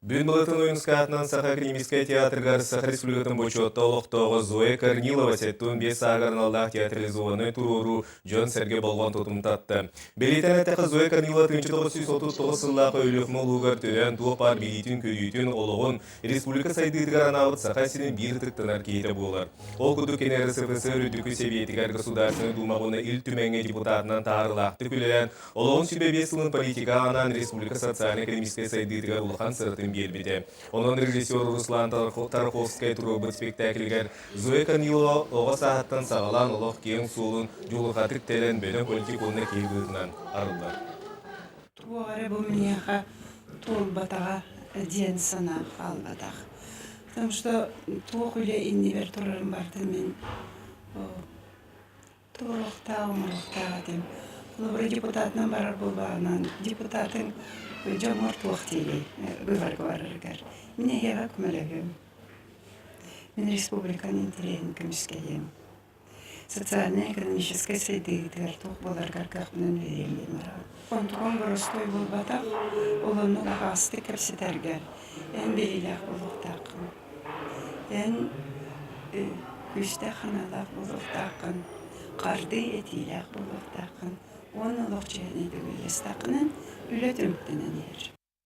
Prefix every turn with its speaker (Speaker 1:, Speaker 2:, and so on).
Speaker 1: Бүгүн Былатын Ойуунускай аатынан Саха академическай театрыгар Саха Республикатын бочуотта олохтооҕо Зоя Корнилова 75 сааһыгар аналлаах театрализованнай туруоруу дьон-сэргэ болҕомтотун татта. Бэлиэтээн эттэххэ, Зоя Корнилова 1939 сыллаах Өлүөхүмэ улууһугар төрөөн туох баар билиитин-көрүүтүн, олоҕун республика сайдыытыгар анаабыт Саха сирин биир ытыктанар киһитэ буолар. Ол курдук кини РСФСР Үрдүкү Сэбиэтигэр Государственнай Думаҕа уонна Ил Түмэҥҥэ депутатынан таһаарыылаахтык үлэлээн, Олоҕун сүбэ биэс сылын политикаҕа анаан республика социальнай-экономическай сайдыытыгар улахан сыратын биэрбитэ. Онон режиссер Руслан Тараховскай туруорбут спектаклигэр Зоя Корнилова оҕо сааһыттан саҕалаан олох киэҥ суолун дьулурҕатык тэлэн бөдөҥ политик уонна киһи быһыытынан арыллар.
Speaker 2: Туох эрэ бу миэхэ туолбатаҕа диэн санаа хаалбатах. Потому что туох үлэ иннибэр турарын барытын мин Туруохтаах, оҥоруохтаах этим. Холобура, депутатынан барар буоллаҕынан, депутатыҥ дьоҥҥор туох диирий быыбарга барарыгар? Мин эһиэхэ көмөлөһүөм. Мин республиканы интэриэһин көмүскэһиэм. Социальнай-экономическай сайдыытыгар туох буоларыгар кыахпынан үлэлиэм диэн барабын. Онтукам боростуой буолбатах, ол оннук аһаҕастык кэпсэтэргэр эн билиилээх буолуохтааххын. Эн күүстээх санаалаах буолуохтааххын, хардыы этиилээх буолуохтааххын уонна олох чиэһинэйдик үлэлэстэххинэ үлэ түмүктэнэн иһэр.